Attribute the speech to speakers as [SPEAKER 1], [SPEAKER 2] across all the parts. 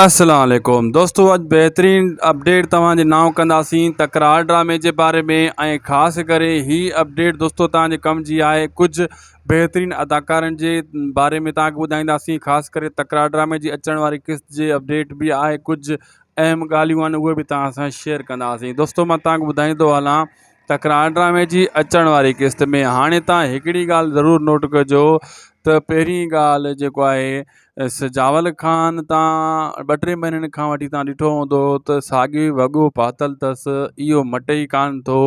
[SPEAKER 1] السلام عليڪم دوستو اڄ بهترين اپڊيٽ توهان جي نانء ڪنداسين تڪرار ڊرامي جي باري ۾ ۽ خاص ڪري هي اپڊيٽ دوستو توهان جي ڪم جي آهي ڪجهه بهترين اداڪارن جي باري ۾ توهان کي ٻڌائينداسين خاص ڪري تڪرار ڊرامي جي اچڻ واري قسط جي اپڊيٽ به آهي ڪجهه اهم ڳالهيون آهن اهي به توهان سان شيئر ڪنداسين دوستو مان توهان کي ٻڌائيندو هلان تڪرار ڊرامي جي اچڻ واري قسط ۾ هاڻي توهان هڪڙي ڳالهه ضرور نوٽ ڪجو ته پهرين ڳالهه جيڪو آهي سجاول خان تان ٻه ٽي مهينن کان وٺي تان ڏٺو هوندو ته ساڳيو ئي وڳو پاتل اٿس اهو مٽي ئي ڪانه ٿو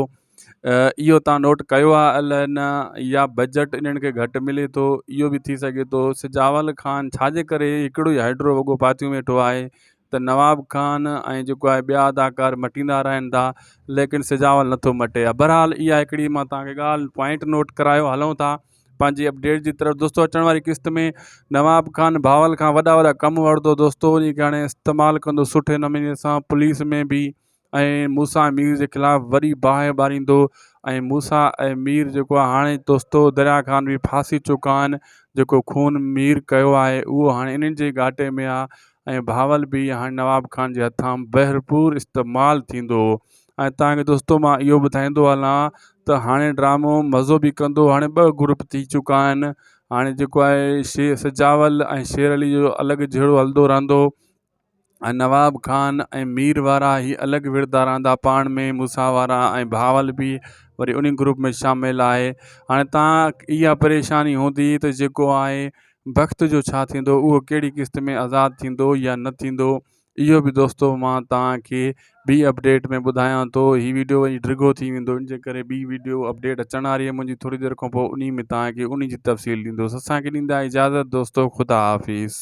[SPEAKER 1] اهو تان نوٽ ڪيو آهي الائي نه يا بجيٽ انهن کي گهٽ ملي ٿو اهو به ٿي سگهي ٿو سجاول خان ڇاجي ڪري هڪڙو ئي هائيڊرو وڳو پاتيون ويٺو آهي ته نواب خان ۽ جيڪو آهي ٻيا اداڪار مٽيندا رهن ٿا ليڪن سجاول نٿو مٽي بهرحال اها هڪڙي مان توهان کي ڳالهه پوائنٽ نوٽ ڪرايو هلون ٿا پنهنجي اپڊيٽ جي طرف دوستو اچڻ واري قسط ۾ نواب خان بهاول کان وڏا وڏا ڪم وٺندو دوستو ان کي هاڻي استعمال ڪندو سٺي نموني سان پوليس ۾ به ۽ موسيٰ مير جي خلاف وري باهه ٻاريندو ۽ موسيٰ ۽ مير جيڪو آهي هاڻي دوستو دريا خان به ڦاسي چڪا آهن جيڪو خون مير ڪيو آهي اهو هاڻي انهن جي ڳاٽي ۾ آهي ۽ بهاول به هاڻي نواب خان جي هٿان ڀرپور استعمال ٿيندو ۽ توهان کي دوستو مان اهو ٻڌائيندو هلان ته هاڻي ڊرامو مزو به ڪندو هاڻي ٻه گروپ ٿي چڪا آهن هاڻي جيڪو آهي شي سجاول ۽ شير علي جو الڳ جهيڙو هلندو رهندو ۽ نواب خان ۽ مير وارا هي الڳ وڙهندا رهندا پاڻ ۾ موسيٰ وارا ۽ بهاول به وري انهي گروپ ۾ شامل آهي هاڻي تان اها پريشاني هوندي ته جيڪو آهي بخت جو ڇا ٿيندو اهو ڪهڙي قسط ۾ آزاد ٿيندو يا نه ٿيندو اهو به دوستو مان توهان کي ٻي اپڊيٽ ۾ ٻڌايان ٿو هي ويڊيو وري ڊگهو ٿي ويندو ان جي ڪري ٻي ويڊيو اپڊيٽ اچڻ واري آهي منهنجي ٿوري دير کان پوء انهي ۾ توهان کي انهي جي تفصيل ڏيندوس اسان کي ڏيندا اجازت دوستو خدا حافظ.